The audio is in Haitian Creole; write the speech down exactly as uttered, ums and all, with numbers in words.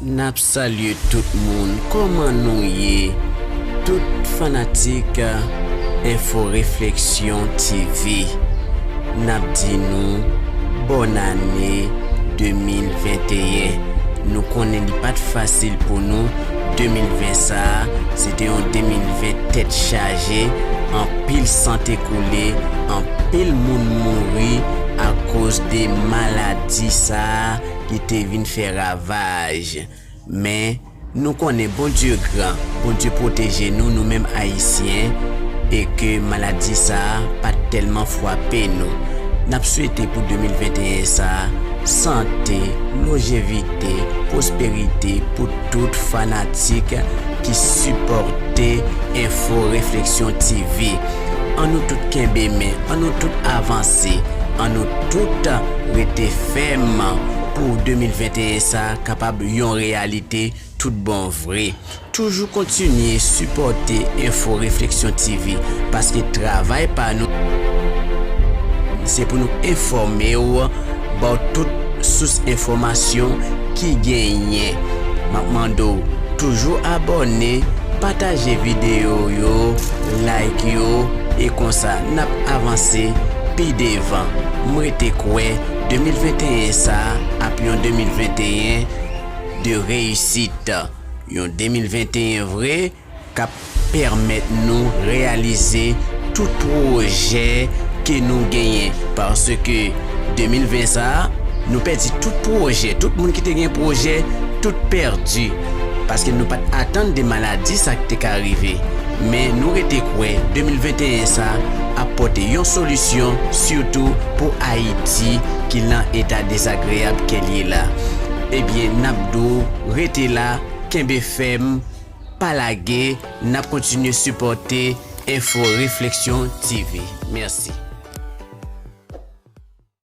N ap salye tout moun. Kòman nou ye? Tout fanatik Info Réflexion T V, n ap di nou bòn ane de mil venteyen. Nou konnen li pa t fasil pou nou. De mil ven sa a, se te yon de mil ven tèt chaje, anpil san te koule, anpil moun mouri akoz de maladi sa a ki te vin fè ravaj. Men, nou konnen Bondye gran, Bondye pwoteje nou, nou menm Ayisyen, e ke maladi sa a pa t tèlman frape nou. N ap swete pou de mil venteyen sa a, sante, lonjevite, pwosperite pou tout fanatik ki sipòte Info Réflexion T V. Ann nou tout kenbe men, ann nou tout avanse, ann nou tout rete fèm pou de mil venteyen sa a kapab yon reyalite tout bon vre. Toujou kontinye sipòte Info Réflexion T V, paske travay pa nou, se pou nou enfòme w, ba w tout sous enfòmasyon ki genyen. M ap mande w toujou abòne, pataje videyo yo, like yo, e konsa n ap avanse pi devan. M rete kwè de mil venteyen sa a ap yon de mil venteyen de reyisit. Yon de mil venteyen vre k ap pèmèt nou reyalize tout pwojè ke nou genyen. Paske de mil ven sa a, nou pèdi tout pwojè. Tout moun ki te gen pwojè, tout pèdi. Paske nou pa t atann de maladi sa k te ka rive. Men nou rete kwè de mil venteyen sa a ap pote yon solisyon, sitou pou Ayiti ki nan eta dezagreyab ke l ye la. Ebyen, n ap di w rete la, kenbe fèm, pa lage, n ap kontinye sipòte Info Réflexion T V. Mèsi.